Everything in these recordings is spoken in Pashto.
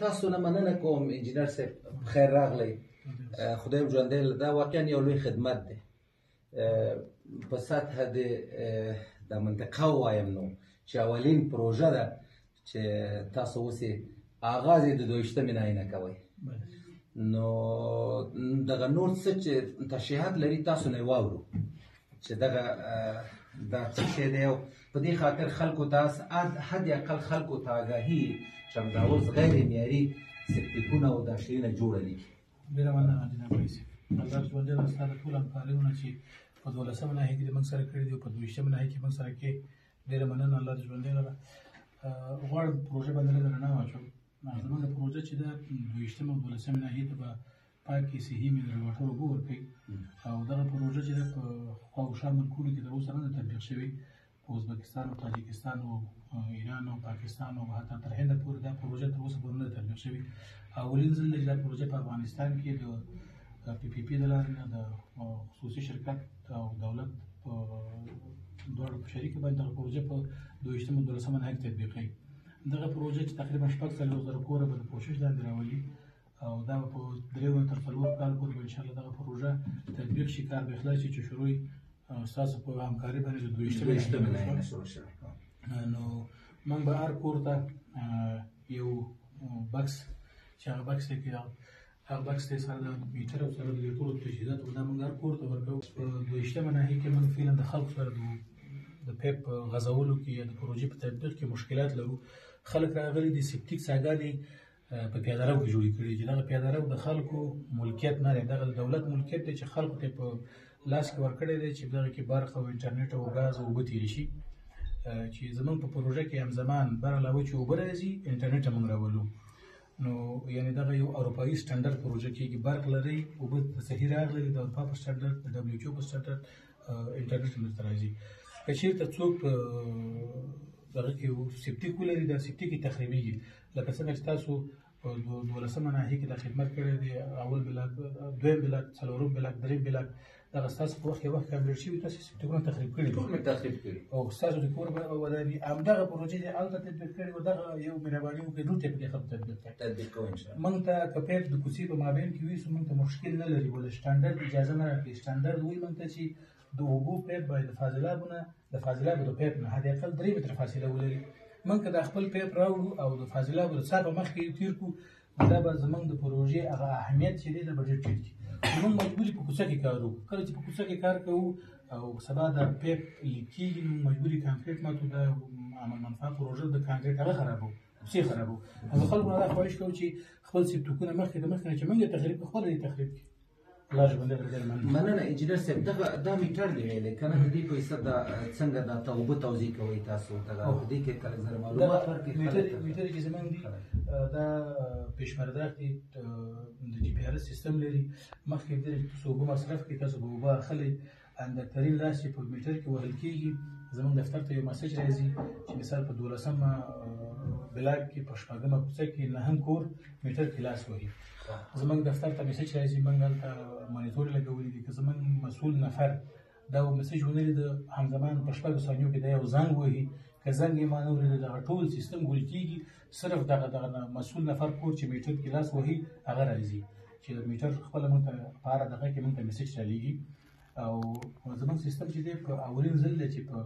تاسو نه مننه کوم انجینر صاحب، خیر راغلی، خدای مو ژوندی لره. دا واقعا یو لوی خدمت دی په سطح د دا منطقه وایم نو چې اولین پروژه ده چې تاسو اوس یې آغاز یې د 22مې ناحیې نه کوئ. نو دغه نور څه چې تشریحات لري تاسو نه یې واورو چې دغه دا څه شی دی، او په دې خاطر خلکو ته حد اقل خلکو ته آګاهي چې همدا اوس غیر معیاري سپټیکونه او دا شیونه جوړه لیکي. ډېره مننه جناب رئیس، الله ژوندی لره. ستا د ټولو همکاریونه چې په 12مه ناحیه کې د موږ سره کړي دي او په 22مه ناحیه کې موږ سره کې، ډېره مننه، الله دې ژوندی لره. غواړم پروژه باندې لږه رڼا واچوم. زموږ پروژه چې ده 22مه او 12مې ناحیې ته به پاکې صحي منرال واټر اوبه ورکوي، او دغه پروژه چې ده په خواوشا ملکونو کې تر اوسه نه ده تطبیق شوې، په ازبکستان او تاجکستان او ایران او پاکستان او حتی تر هند پورې دا پروژه تر اوسه پورې نه ده تطبیق شوې. اولین ځل دی چې دا پروژه په افغانستان کې د پي پي پي د لارې نه د خصوصي شرکت او دولت په دواړو په شریکه باندې دغه پروژه په 22مه او 12مه ناحیه کې تطبیقوي. دغه پروژه چې تقریبا 46,000 کوره به د پوښښ لاندې راولي، او دا به په 3 تر 4 کال پورې به انشاءالله دغه پروژه تطبیق شي، کار به خلاص شي چې شروع ستاسو په همکاري باندې د 22مې ناحیې شروع شوه. نو موږ به هر کور ته یو بکس چې هغه بکس دی کې هغه بکس دی سره د میټر او سره د ټولو تجهیزاتو دا موږ هر کور ته ورکوو. په 22مه ناحیه کې موږ فعلا د خلکو سره د پیپ په غځولو کې یا د پروژې په تطبیق کې مشکلات لرو. خلک راغلي دي سپټیک څاګانې په پیاده رو کې جوړې کړي چې دغه پیاده رو د خلکو ملکیت نه دی، دغه د دولت ملکیت دی چې خلکو ته په لاس کې ورکړی دی چې دغه کې برق او انټرنیټ او ګاز او اوبه تېرې شي. چې زمونږ په پروژه کې همزمان بر علاوه چې اوبه راځي انټرنیټ هم موږ راولو. نو یعنې دغه یو اروپایي سټنډرډ پروژه کېږي، برق لري، اوبه صحیح راغلي د اروپا په سټنډرډ، د ډبلیو ایچ او په سټنډرډ انټرنیټ هم درته راځي. که چېرته څوک په دغه کې سپټیک ولري، دا سپټیک یې تخریبېږي. لکه څنګه چې تاسو په 12مه ناحیه کې دا خدمت کړی دی، اول بلاک، دویم بلاک، څلورم بلاک، دریم بلاک، دغه ستاسو په وخت کې وخت کمپلیټ شوي، تاسو سپټیکونه تخریب کړي دي، ټول مې تخریب کړي او ستاسو د کور به وداني همدغه پروژې دې هلته تطبیق کړي او دغه یو مهرباني وکړي دلته یې په دې خلکو تطبیق کړي. تطبیق کوو انشاءالله. موږ ته که پیپ د کوڅې په مابین کې وي، موږ ته مشکل نه لري، ولې سټنډرډ اجازه نه راکوي. سټنډرډ وایي موږ ته چې د اوبو پیپ باید د فاضلابو نه، د فاضلابو د پیپ نه حد اقل 3 متره فاصله ولري. موږ که دا خپل پیپ راوړو او د فاضلابو د څاه په مخ کې تېر کړو، دا به زموږ د پروژې هغه اهمیت چې دی دا به ډېر ټیټ کړي. موږ مجبور په کوڅه کې کار وکړو. کله چې په کوڅه کې کار کوو او سبا دا پیپ لیک کېږي، نو مجبور یې کانکریټ ماتو، دا عمل منفعه پروژه د کانکریټ هغه خرابوو، کوڅې خرابوو. او خلکو نه دا خواهش کوو چې خپل سپټوکونه مخکې د مخکې نه چې موږ یې تخریب کړو، خپله یې تخریب کړي. الله ژوندی لري. ډېره مننه. مننه انجینر صاحب. دغه دا میټر دی ویلی که نه، د دې په حصه دا څنګه دا ته اوبه توزیع کوئ تاسو؟ دغه په دې کې که لږ زره معلومات ورکړئ خلک ته. میټر چې زموږ دي، دا پېشمرداخ دي، د جي پي آر اس سیستم لري. مخکې دې چې تاسو اوبه مصرف کړئ، تاسو به اوبه اخلئ، اندرترین لاس چې په میټر کې وهل کېږي، زموږ دفتر ته یو مسج راځي چې مثال په 12مه بلاک کې په 6مه کوڅه کې 9 کور میټر کې لاس وهي. زموږ دفتر ته مسج راځي، موږ هلته مانیټور لګولي دي. که زموږ مسؤل نفر دا مسج ونه لید، همزمان په 6 ثانیو کې دا یو زنګ وهي. که زنګ یې ما نه ولید، دغه ټول سیستم ګول کېږي. صرف دغه مسؤل نفر کور چې میټر کې لاس وهي هغه راځي چې میټر خپله موږ ته په هره دغه کې موږ ته مسج رالیږي. او زموږ سیستم چې دی په اولین ځل دی چې په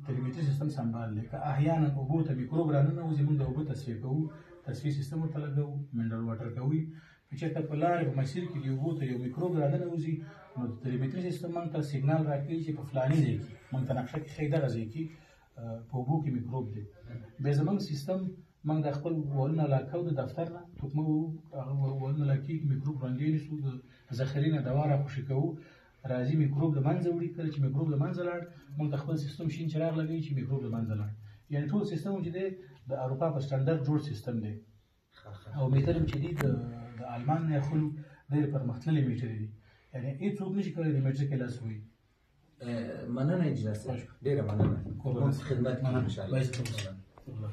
تلمیتري سیستم سمبال دی. که احیانا اوبو ته میکروب راننوځي، موږ د اوبو تصفیه کوو، تصفیه سیستم ورته لګوو، منرال واټر کوي. که چېرته په لارې په مسیر کې د اوبو ته یو میکروب راننوځي، نو د تلمیتري سیستم موږ ته سیګنال راکوي چې په فلاني ځای کې، موږ ته نقشه کې ښیي دغه ځای کې په اوبو کې میکروب دی. بیا زموږ سیستم موږ د خپل والونه لاکو د دفتر نه تکمه وو، هغه والونه لاکېږي، میکروب ړوندې نیسو، د ذخیرې نه دوا راخوشې کوو، راځي میکروب له منځه وړي. کله چې میکروب له منځه لاړ، موږ د خپل سیستم شین چراغ لګوي چې میکروب له منځه لاړ. یعنې ټول سیستم چې دی د اروپا په سټنډرډ جوړ سیستم دی. او میټر هم چې دی د آلمان نه اخلو، ډېر پرمختللي میټر دي، یعنې هېڅوک نشي کولی د میټر کې لاس وهي. مننه انجینر صاحب، ډېره مننه، قربان. خدمت کې مننه. ان شاء الله. الله.